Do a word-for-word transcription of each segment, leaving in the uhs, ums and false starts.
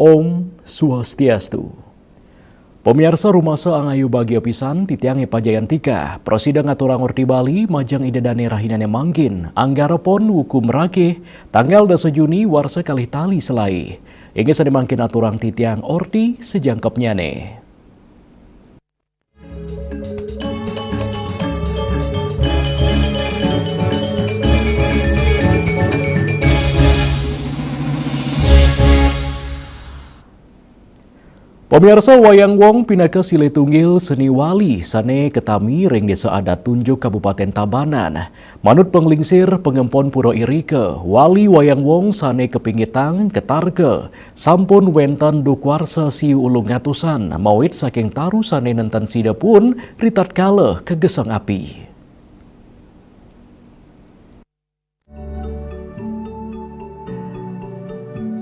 Om Swastiastu. Pamiarsa, rumasa angayu bagia pisan, titiang Epa Jayantika, prasida ngaturang orti Bali majeng Ida Dane rahinane mangkin, Anggara Pon wuku merakih, tanggal dasa Juni warsa kalih tali selae. Inggih sane mangkin aturang titiang orti sajangkepnyane. Pamiarsa, wayang wong pinaka silih tunggil seni wali sane katami ring Desa Adat Tunjuk, Kabupaten Tabanan. Manut panglingsir pangempon pura irika, wali wayang wong sane kapingitang katarka sampun wenten duk warsa siu ulung atusan, mawit saking taru sane nenten sida puun ritatkala kageseng api.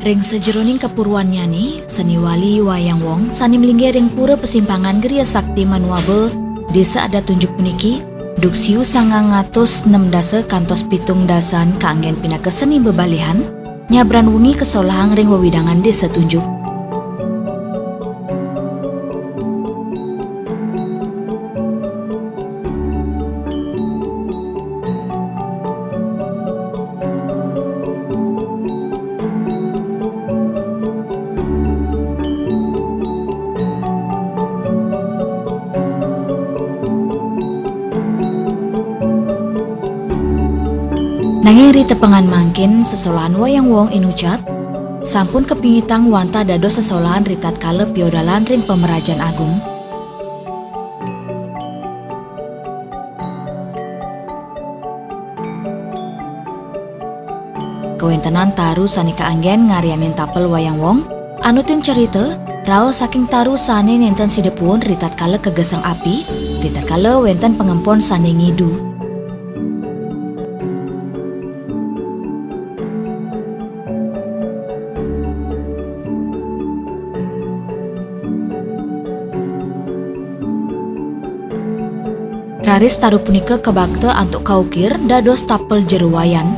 Ring sajeroning kapuruannyane, seni wali wayang wong sane malinggih ring Pura Pasimpangan Griya Sakti Manuaba, Desa Adat Tunjuk puniki, duk siu sangang atus nem dasa kantos pitung dasan kaanggen pinaka seni bebalihan, nyabran wengi kasolahang ring wewidangan Desa Tunjuk. Nanging ritepengan mangkin sesolahan wayang wong inucap sampun kapingitang wantah dados sesolahan ritatkala piodalan ring pamrajan agung. Kawentenan taru sane kaanggen ngaryanin tapel wayang wong, anutin cerita, raos saking taru sane nenten sida puun ritatkala kageseng api, ritatkala wenten pangempon sane ngidu. Raris taru punika kabakta antuk kaukir dados tapel jero wayan.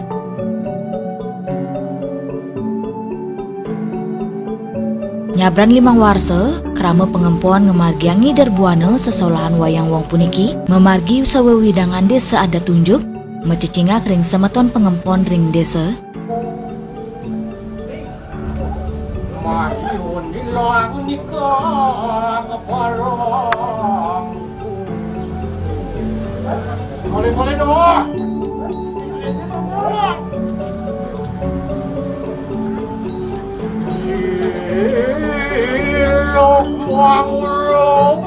Nyabran limang warsa, krama pangempon ngamargiang ngider buana sesolahan wayang wong puniki, mamargi sawewidangan Desa Adat Tunjuk, macecingak ring semeton pangempon ring desa. Mayun ilang nika ngeparang. Boleh, boleh doa. Ilok manguruk.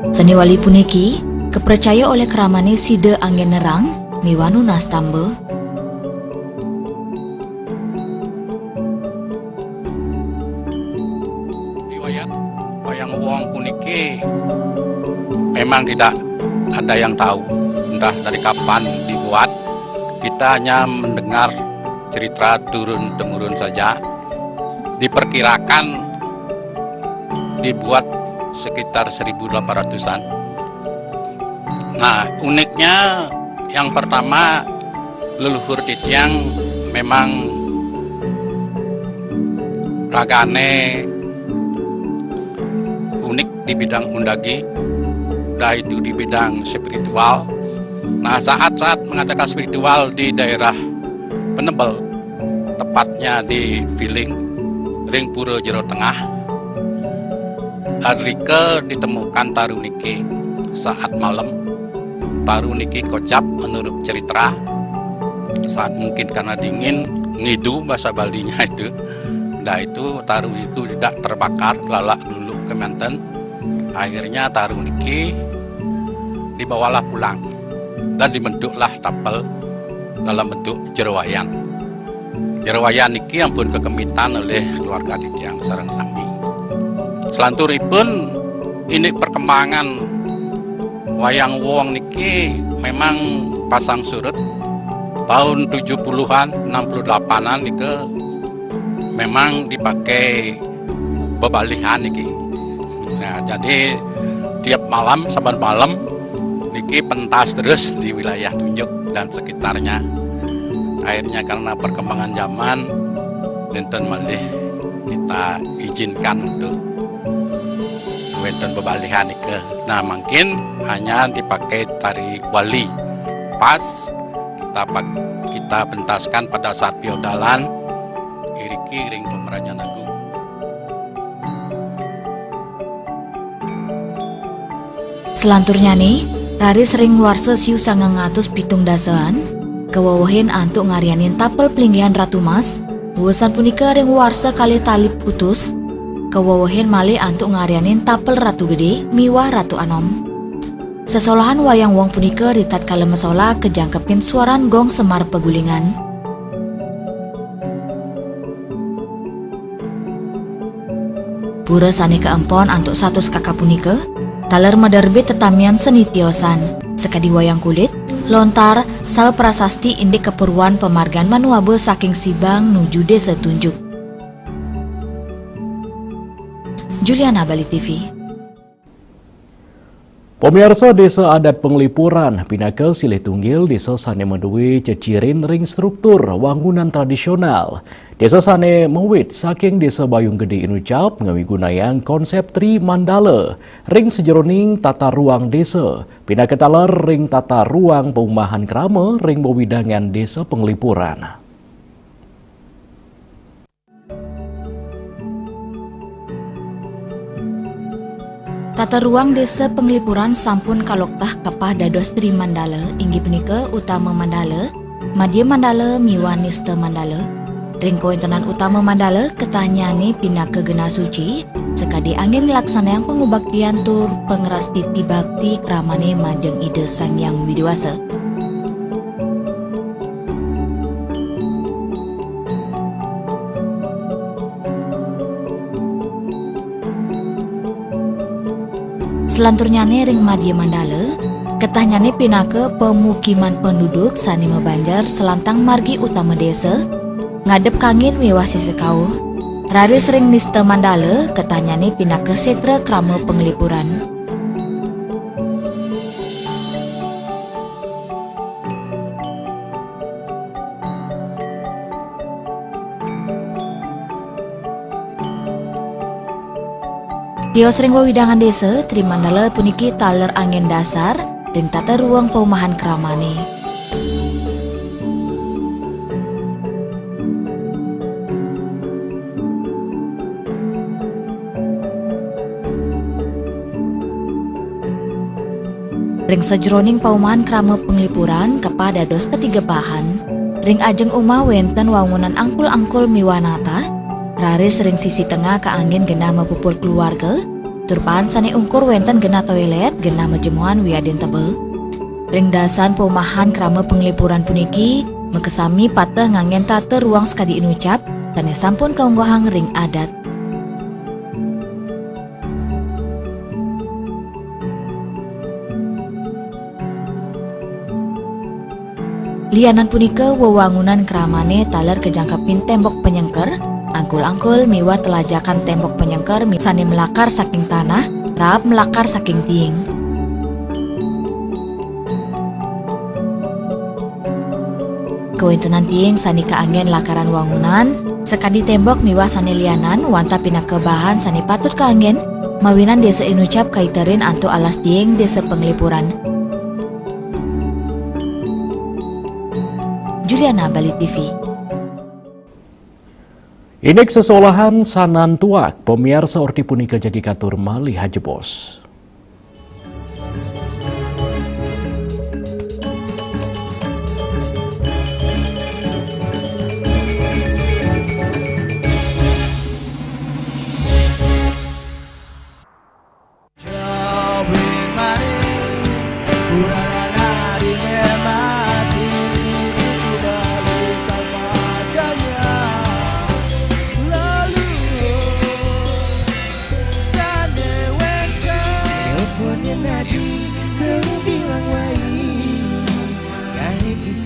Seni wali puniki kapracaya olih kramane sida anggen nerang miwah nunas tamba. Riwayat wayang wong puniki memang tidak ada yang tahu entah dari kapan dibuat. Kita hanya mendengar cerita turun-temurun saja. Diperkirakan dibuat sekitar seribu delapan ratusan. Nah, uniknya yang pertama, leluhur titiang memang ragane unik di bidang undagi, dah itu di bidang spiritual. Nah, saat-saat mengadakan spiritual di daerah Penebel, tepatnya di Piling, ring Pura Jero Tengah, irika ditemukan taru niki saat malam. Taru niki kocap menurut cerita. Saat mungkin karena dingin, ngidu bahasa Balinya itu. Dah itu taru itu juga terbakar, lalak dulu kemanten. Akhirnya taru niki dibawalah pulang dan dibentuklah tapel dalam bentuk jerowayan. Jerowayan niki ampun kekemitan oleh keluarga titiang sareng sami. Selanturipun, ini perkembangan wayang wong niki memang pasang surut tahun tujuh puluhan, enam puluh delapanan nika memang dipakai bebalihan niki. Nah, jadi tiap malam, saban malam niki pentas terus di wilayah Tunjuk dan sekitarnya. Akhirnya karena perkembangan zaman, wénten malih kita izinkan untuk wénten bebalihan nika. Nah, mungkin hanya dipakai tari wali. Pas kita pak-, kita pentaskan pada saat piodalan, iriki ring Pamrajan Agung. Selanturnyane, raris ring warsa siu sangang atus pitung dasaan, kawewehin antuk ngaryanin tapel plinggihan Ratu Mas, wusan punika ring warsa kalih tali putus, kawewehin malih antuk ngaryanin tapel Ratu Gede miwah Ratu Anom. Sesolahan wayang wong punika ritatkala masolah kajangkepin suaran gong semar pagulingan. Pura sane kaempon antuk satus kaka punika, taler maderbit tetamian seni tiosan, sakadi wayang kulit, lontar, saha prasasti indik kapuruan pamargan manuaba saking Sibang nuju Desa Tunjuk. Juliana, Bali T V. Pamiarsa, Desa Adat Penglipuran pinaka silih tunggil desa sane madue cecirin ring struktur wangunan tradisional. Desa sane mawit saking Desa Bayung Gede Inucap ngawigunayang konsep Tri Mandala ring sajeroning tata ruang desa, pinaka taler ring tata ruang paumahan krama ring wewidangan Desa Penglipuran. Tata ruang Desa Penglipuran sampun kaloktah kapah dados Tri Mandala, inggih punika Utama Mandala, Madya Mandala, miwah Nista Mandala. Ring kawentenan Utama Mandala, ketahnyane pinaka genah suci, sakadi anggen nglaksanayang pangubaktian tur pangrastiti bakti kramane majeng Ida Sang Hyang Widi Wasa. Selanturnyane ring Madya Mandala, ketahnyane pinaka pamukiman penduduk sane mabanjar salantang margi utama desa, ngadep kangin miwah sisih kauh. Raris ring Nista Mandala, ketahnyane pinaka setra krama panglipuran. Tios ring wewidangan desa, Tri Mandala puniki taler anggen dasar ring tata ruang paumahan kramane. Ring sajeroning paumahan krama panglipuran kapah dados katigepahan. Ring ajeng umah wenten wangunan angkul-angkul miwah natah, raris ring sisi tengah kaanggen genah mapupul keluarga, tur paan sane ungkur wenten genah toilet, genah majemuan wiadin tebel. Ring dasan paumahan krama panglipuran puniki, makasami pateh nganggen tata ruang sakadi inucap, sane sampun kaunggahang ring adat. Lianan punika, wewangunan kramane taler kajangkepin tembok panyengker, angkul-angkul miwah telajakan tembok panyengker mi-, sane malakar saking tanah, raep malakar saking tiing. Kawentenan tiing sane kaanggen lakaran wangunan, sakadi tembok miwah sane lianan, wantah pinaka bahan sane patut kaanggen, mawinan desa inucap kaiterin antuk alas tiing Desa Penglipuran. Juliana, Bali T V. Indik sesolahan sanan tuak, pamiarsa, orti punika jagi katur malih ajebos.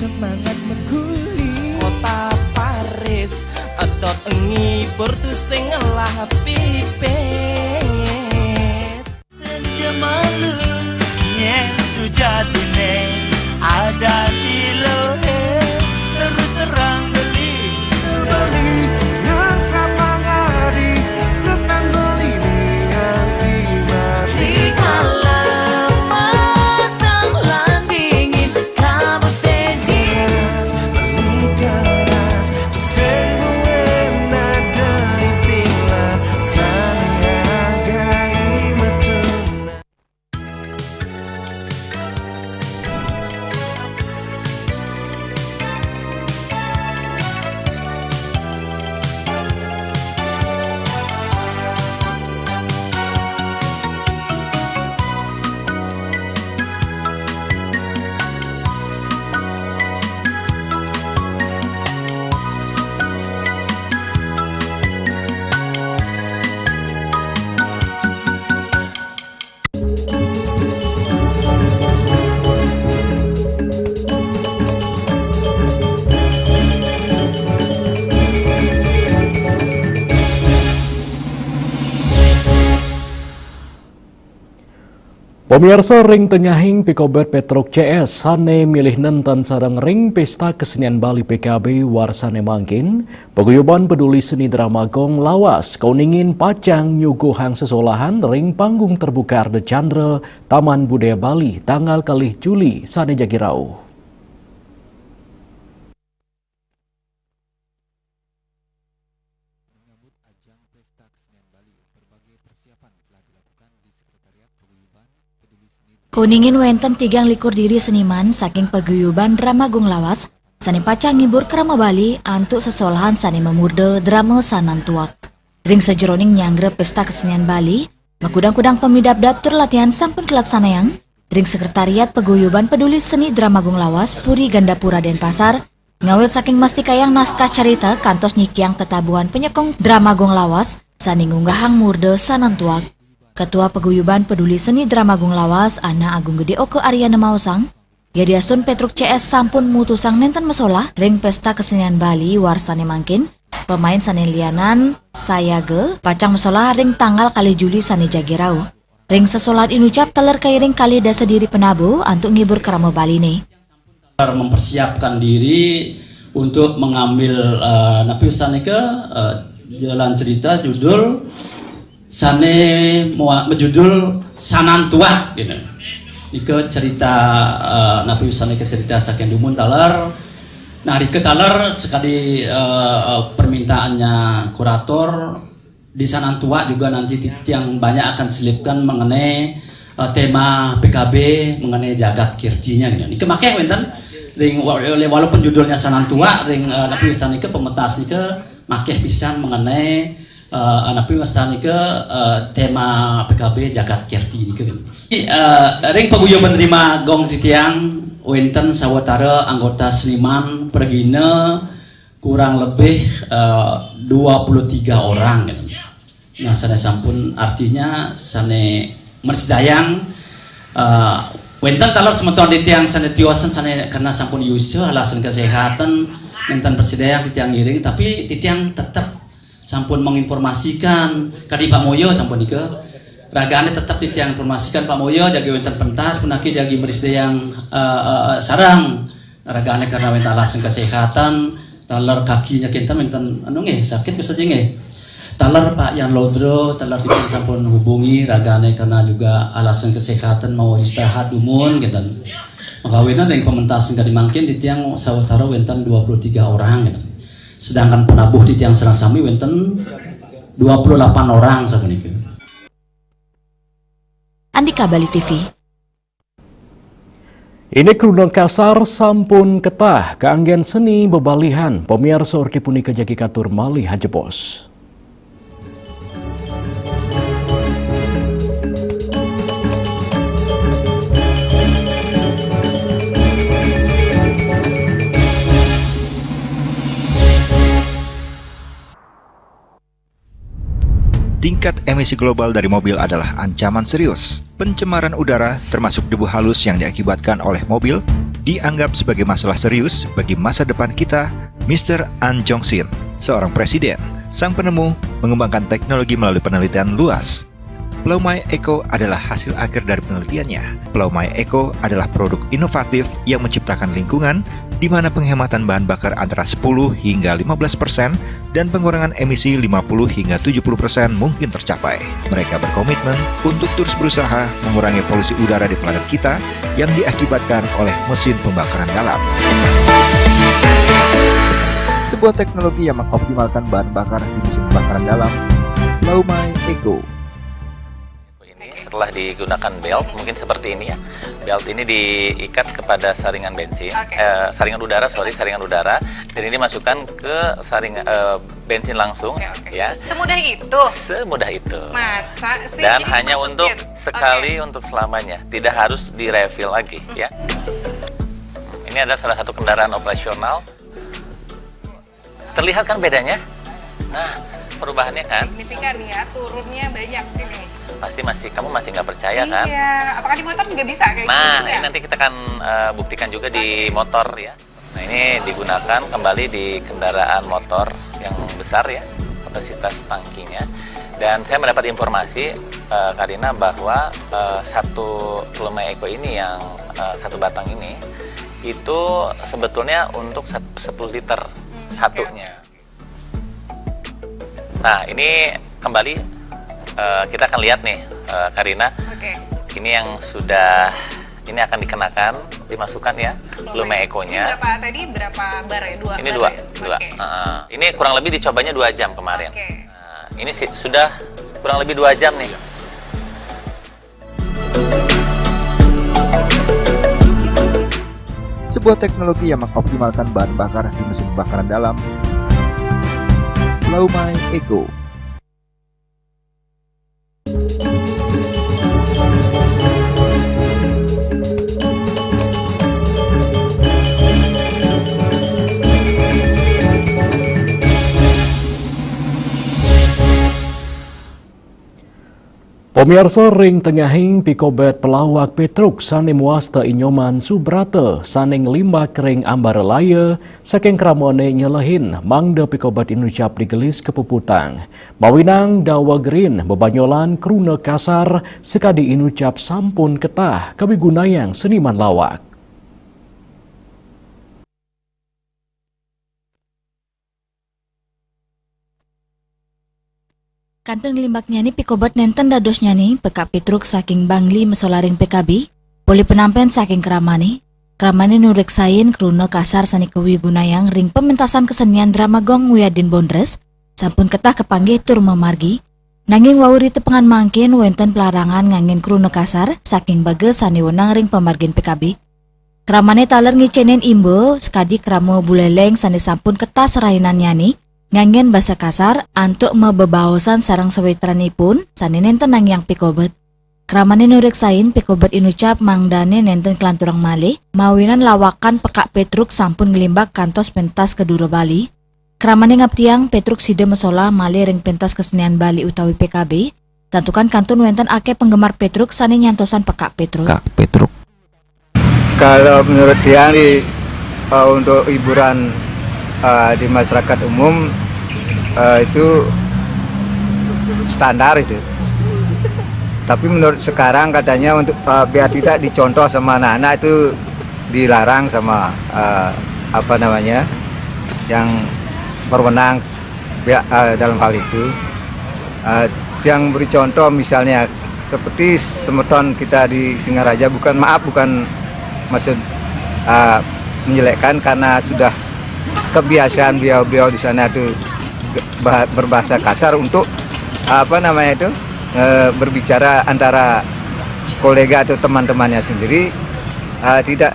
Semangat mengkuli. Kota Paris, etot ngibur tusing ngelah pipis. Senja malu, nyen sujatine, ada ilohe, terus terang. Pemirsa, ring tengahing pikobet Petruk C S sane milih nenten sareng ring Pesta Kesenian Bali P K B warsane mangkin, Paguyuban Peduli Seni Drama Gong Lawas kauningin pacang nyuguhang sesolahan ring panggung terbuka Ardha Candra, Taman Budaya Bali, tanggal kalih Juli sane jagi rauh. Menyambut ajang Pesta Kesenian Bali, berbagai persiapan telah dilakukan di Sekretariat Paguyuban Peduli Seni. Kauningin wenten tigang likur diri seniman saking Paguyuban Drama Gong Lawas sane pacang ngibur krama Bali antuk sesolahan sane mamurda drama Sanantuak. Ring sajeroning nyanggra Pesta Kesenian Bali, makudang-kudang pamidabdab tur latihan sampun kalaksanayang ring Sekretariat Paguyuban Peduli Seni Drama Gong Lawas, Puri Gandapura, Denpasar, ngawit saking mastikayang naskah carita kantos nyikiang tetabuhan panyekung Drama Gong Lawas sane ngunggahang murda Sanantuak. Ketua Paguyuban Peduli Seni Drama Gong Lawas, Anak Agung Gede Oka Aryana maosang, yadiastun Petruk C S sampun mutusang nenten masolah ring Pesta Kesenian Bali warsane mangkin, pemain sane lianan sayaga pacang masolah ring tanggal kalih Juli sane jagi rauh. Ring sesolahan inucap taler kairing kalih dasa diri penabuh antuk ngibur krama Baline. Mempersiapkan diri untuk mengambil, eh, napi sane ke, eh, jalan cerita judul sane mua-, berjudul Sanantuak, gitu. Ika cerita, eh, napi sane ke cerita saking dumun taler. Nah, rika taler sekadi, eh, permintaannya kurator, di Sanantuak juga nanti ti-, tiang banyak akan selipkan mengenai, eh, tema P K B mengenai jagat kirtinya, gitu. Nika makeh wenten ring wa-, walaupun judulnya Sanantuak, ring, eh, napi wastan nika, pemetas nika makeh pisan mengenai, eh, napi wastan nika, eh, tema P K B jagat kirti nika, gitu. Eh, ring paguyuban Drama Gong titiang wenten sawatara anggota seniman pragina kurang lebih, eh, dua puluh tiga orang, gitu. Nah, sane sampun, artinya sane mrasidayang, eh, wenten taler semeton titiang sane tiosan sane karena sampun yusa alasan kesehatan, nenten mrasidayang titiang ngiring, tapi titiang tetep sampun menginformasikan, kadi Pak Moyo sampun nika. Ragane tetep titiang informasikan, Pak Moyo jagi wenten pentas, punaki jagi mrasidayang, eh, eh, eh, sareng. Ragane karena wenten alasan kesehatan, taler kakinya kinten wenten anu nggih, sakit biasa nggih. Taler Pak Yan Lodro, taler titiang sampun hubungi, ragane karena juga alasan kesehatan mau istirahat dumun kinten. Makawinan ring pementasan kadi mangkin titiang sawatara wenten dua puluh tiga orang kinten. Sedangkan penabuh titiang sareng sami wenten dua puluh delapan orang sapunika. Andika Bali T V. Indik kruna kasar sampun ketah, kaanggen seni bebalihan, pamiarsa, orti punika jagi katur malih ajebos. Tingkat emisi global dari mobil adalah ancaman serius. Pencemaran udara, termasuk debu halus yang diakibatkan oleh mobil, dianggap sebagai masalah serius bagi masa depan kita. Mister An Jong Sin, seorang presiden, sang penemu, mengembangkan teknologi melalui penelitian luas. Plaumai Eco adalah hasil akhir dari penelitiannya. Plaumai Eco adalah produk inovatif yang menciptakan lingkungan di mana penghematan bahan bakar antara sepuluh hingga lima belas persen dan pengurangan emisi lima puluh hingga tujuh puluh persen mungkin tercapai. Mereka berkomitmen untuk terus berusaha mengurangi polusi udara di planet kita yang diakibatkan oleh mesin pembakaran dalam. Sebuah teknologi yang mengoptimalkan bahan bakar di mesin pembakaran dalam. Plaumai Eco. Ini setelah digunakan belt, mungkin seperti ini ya. Belt ini diikat kepada saringan bensin, Oke. eh, saringan udara, sorry, saringan udara, dan ini masukkan ke saring, eh, bensin langsung, Oke, oke. ya. Semudah itu. Semudah itu. Masa sih? Dan Jadi hanya dimasukin? untuk sekali, Oke. untuk selamanya, tidak harus di-refill lagi, ya. Ini adalah salah satu kendaraan operasional. Terlihat kan bedanya? Nah, perubahannya kan? Signifikan ya, turunnya banyak ini. Pasti masih, kamu masih nggak percaya kan? Iya, apakah di motor juga bisa kayak Nah, gitu ya? ini nanti kita akan, eh, buktikan juga di Oke. motor ya. Nah, ini digunakan kembali di kendaraan motor yang besar ya, kapasitas tangkinya. Dan saya mendapat informasi eh, Karina, bahwa eh, satu Lumea Eco ini yang eh, satu batang ini itu sebetulnya untuk sat- sepuluh liter satunya. Nah, ini kembali eh, kita akan lihat nih, eh, Karina. Oke. Ini yang sudah, ini akan dikenakan, dimasukkan ya, Lumea Eco-nya. Ini berapa tadi? Berapa bar ya? Dua Ini bar dua, ya? dua. Oke. Heeh. Ini kurang lebih dicobanya dua jam kemarin. Oke. Nah, ini sih sudah kurang lebih dua jam nih. Sebuah teknologi yang mengoptimalkan bahan bakar di mesin bakaran dalam. Laumai Eco. Pamiarsa, ring tengahing pikobet pelawak Petruk sane muasta Inyoman Subrata sane nglimbak ring ambara laya, saking kramane nyelehin mangda pikobet inucap digelis kapuputang. Mawinang dawa gerin bebanyolan kruna kasar, sakadi inucap sampun ketah kawigunayang seniman lawak. Kantun nglimbaknyane pikobet nenten dadosnyane, Pekak Petruk saking Bangli masolaring P K B, polih penampen saking kramane, kramane nureksain kruna kasar sane kawigunayang ring pementasan kesenian drama gong wiadin bondres, sampun ketah kapanggih tur mamargi, nanging wau ritepengan mangkin wenten pelarangan nganggen kruna kasar saking baga sane wenang ring pamargin P K B. Kramane taler ngicenin imba, sakadi krama buleleng sane sampun ketah serahinannyane, nganggen basa kasar, antuk mabebaosan sareng sawitranipun, sane nenten nangiang pikobet. Kramane nureksain pikobet inucap mangdane nenten kalanturang malih, mawinan lawakan Pekak Petruk sampun nglimbak kantos pentas ka dura Bali. Kramane ngaptiang Petruk sida masolah malih ring pentas kesenian Bali utawi P K B, santukan kantun wenten akeh penggemar Petruk sane nyantosan Pekak Petruk. Kak Petruk. Kalau menurut tiang di eh, untuk hiburan eh, di masyarakat umum eh, itu standar itu. Tapi menurut sekarang katanya untuk eh, biar tidak dicontoh sama anak-anak itu dilarang sama eh, apa namanya yang berwenang pihak eh, dalam hal itu. Eh, yang beri contoh misalnya seperti semeton kita di Singaraja, bukan, maaf, bukan maksud eh, menjelekkan, karena sudah kebiasaan beliau-beliau di sana tuh bah- berbahasa kasar untuk apa namanya itu eh, berbicara antara kolega atau teman-temannya sendiri eh, tidak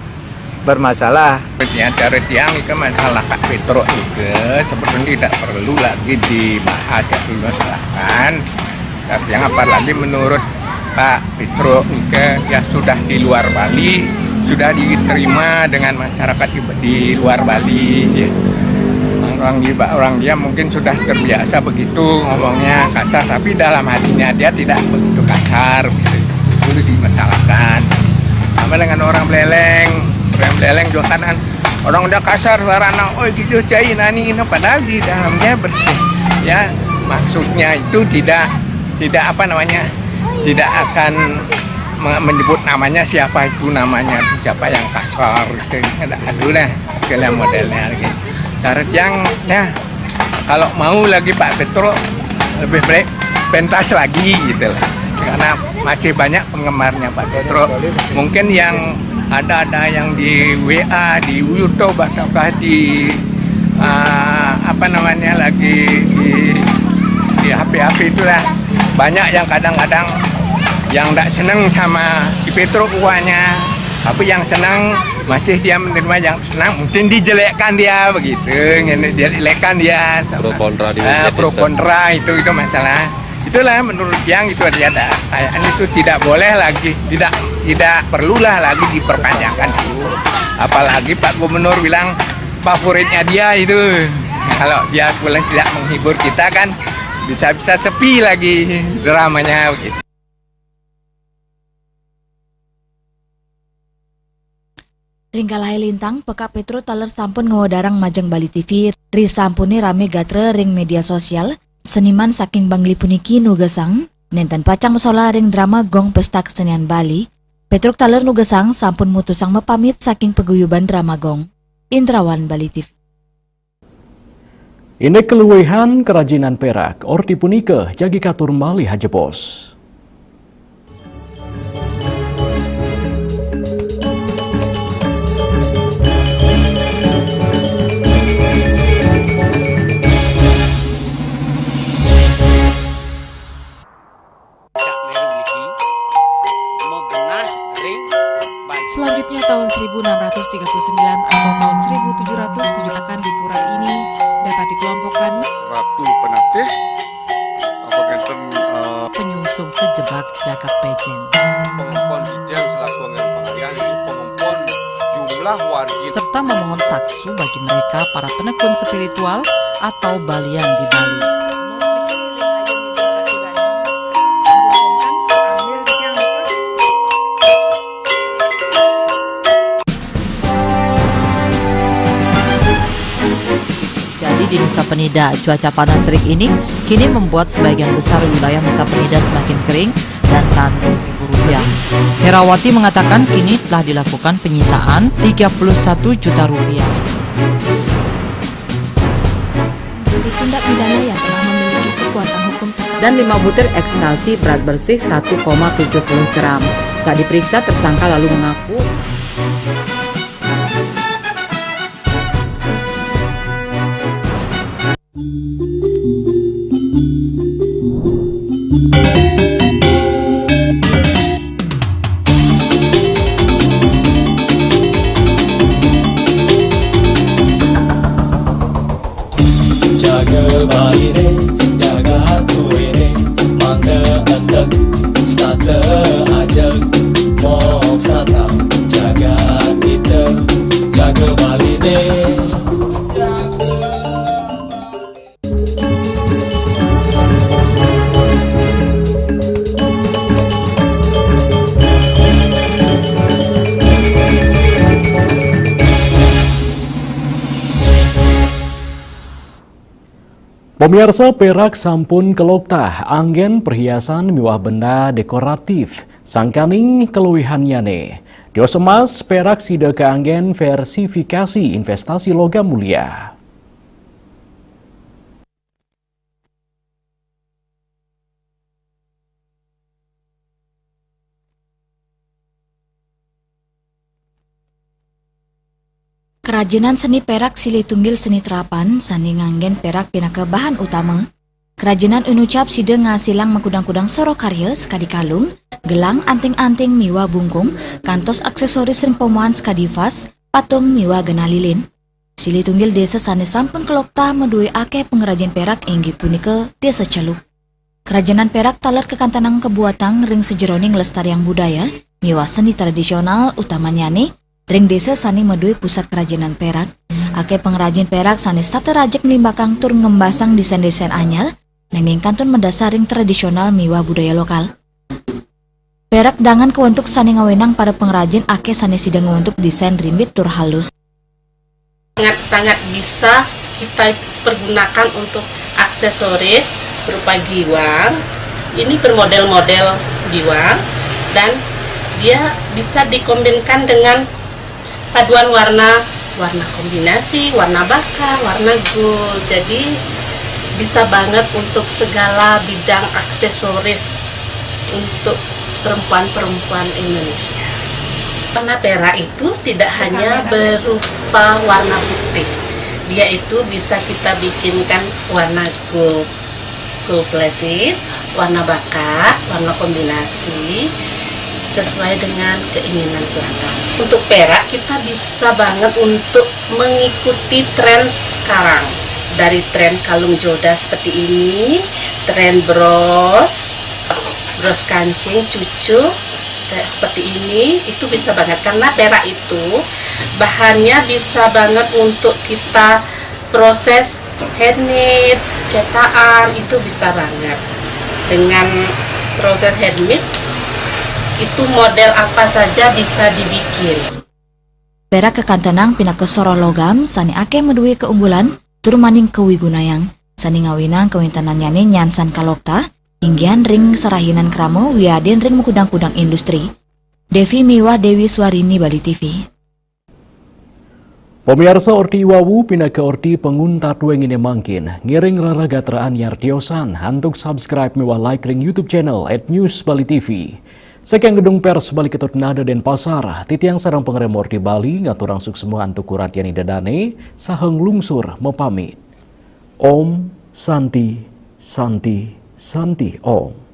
bermasalah. Ya, dari tiang itu masalah Kak Petruk juga sebenarnya tidak perlu lagi dibahas, tidak perlu dimasalahkan. Tapi yang apalagi menurut Pak Petruk juga ya sudah di luar Bali, sudah diterima dengan masyarakat di, di luar Bali. Ya. Orang di orang dia mungkin sudah terbiasa begitu ngomongnya kasar, tapi dalam hatinya dia tidak begitu kasar. Gitu. Itu dimasalahkan. Sama dengan orang Beleleng, orang Beleleng juga kan orang udah kasar suarana, oh gitu cai nani ini, padahal di dalamnya bersih. Ya, maksudnya itu tidak tidak apa namanya tidak akan me- menyebut namanya siapa itu namanya siapa yang kasar itu ada dulu deh kalian modelnya lagi. Darat yang ya kalau mau lagi Pak Petruk lebih baik pentas lagi gitu lah karena masih banyak penggemarnya Pak Petruk. Mungkin yang ada ada yang di W A, di YouTube ataukah di uh, apa namanya lagi di di H P H P itulah banyak yang kadang-kadang yang tidak seneng sama si Petruk uangnya, tapi yang senang masih dia menerima yang senang mungkin dijelekkan dia begitu, ngene dijelekkan dia sama, Pro kontra di ah, media pro sosial. Kontra itu itu masalah. Itulah menurut yang itu dia ada kayaknya itu tidak boleh lagi, tidak tidak perlulah lagi diperpanjangkan itu. Apalagi Pak Gubernur bilang favoritnya dia itu. Kalau dia pulang tidak menghibur kita kan bisa-bisa sepi lagi dramanya begitu. Ring kalahe lintang, Pekak Petruk taler sampun ngawedarang majeng Bali T V, risampune rame gatra ring media sosial, seniman saking Bangli puniki nugesang, Nénten pacang masolah ring drama gong Pesta Kesenian Bali, Pétruk taler nugesang sampun mutusang mapamit saking paguyuban drama gong. Indrawan, Bali T V. Indik kaluihan kerajinan pérak, orti punika jagi katur malih ajebos. Selanjutnya, tahun seribu enam ratus tiga puluh sembilan atau tahun seribu tujuh ratus tujuh akan di pura ini dapat dikelompokkan Ratu Penatih, apa ngenten, eh, penyungsung sejebak jagat Pején. Pengempon Ijang selaku anggaran pengalihan, pengempon jumlah wargi. Serta memohon taksu bagi mereka para penekun spiritual atau balian di Bali. Jadi di Nusa Penida, cuaca panas terik ini kini membuat sebagian besar wilayah Nusa Penida semakin kering dan tandus guruyang. Herawati mengatakan kini telah dilakukan penyitaan tiga puluh satu juta rupiah. Menjadi tindak pidana yang telah memiliki kekuatan hukum tetap. Dan lima butir ekstasi berat bersih satu koma tujuh puluh gram. Saat diperiksa, tersangka lalu mengaku. Jaga Bali dé, jaga atuh dé, mangda entek, stata ajeg, moksa tang, jaga kita, jaga Bali dé. Pamiarsa, pérak sampun kaloktah anggén perhiasan miwah benda dékoratif, sangkaning kaluihannyané. Tios emas, pérak sida kaanggén versifikasi investasi logam mulia. Kerajinan seni pérak silih tunggil seni terapan sané nganggén pérak pinaka bahan utama. Kerajinan inucap sida ngasilang makudang-kudang soroh karya sakadi kalung, gelang, anting-anting miwah bungkung, kantos aksésoris ring pamuan sakadi vas, patung miwah genah lilin. Silih tunggil désa sané sampun kaloktah madué akéh pangrajin pérak inggih punika Désa Celuk. Kerajinan pérak taler kakantenang kabuatang ring sajeroning nglestariang budaya miwah seni tradisional, utamannyané ring désa sané madué pusat kerajinan pérak. Akéh pangrajin pérak sané setata rajeg nglimbakang tur ngembasang désén-désén anyar, nanging kantun madasar ring tradisional miwah budaya lokal. Pérak dangan kawentuk sané ngawinang para pangrajin akéh sané sida ngwentuk désén rimbit tur halus. Sangat-sangat bisa kita pergunakan untuk aksesoris berupa giwang. Ini bermodel-model giwang dan dia bisa dikombinkan dengan paduan warna, warna kombinasi, warna bakar, warna gold. Jadi bisa banget untuk segala bidang aksesoris untuk perempuan-perempuan Indonesia. Warna pérak itu tidak hanya berupa warna putih. Dia itu bisa kita bikinkan warna gold, gold plated, warna bakar, warna kombinasi, sesuai dengan keinginan pelanggan. Untuk pérak, kita bisa banget untuk mengikuti tren sekarang. Dari tren kalung joda seperti ini, tren bros, bros kancing, cucuk, kayak seperti ini, itu bisa banget. Karena pérak itu bahannya bisa banget untuk kita proses handmade, cetakan, itu bisa banget. Dengan proses handmade, itu model apa saja bisa dibikin. Pérak kakantenang pinaka soroh logam sané akéh madué kaunggulan tur maning kawigunayang, sané ngawinang kawéntenannyané nyansan kaloktah, Inggian ring sarahinan krama wiadin ring makudang-kudang industri. Devi miwah Dewi Swarini, Bali T V. Pamiarsa, orti wawu pinaka orti panguntat wenginé mangkin. Ngiring rereh gatraan nyar tiosan antuk subscribe miwah like ring YouTube channel at News Bali T V. Saking Gedung Pers Bali Ketut Nada Denpasar, titiang sareng pangrem Orti Bali ngaturang suksma antuk kuratyaning ida dané saha nglungsur mapamit. Om Santi, Santi, Santi Om.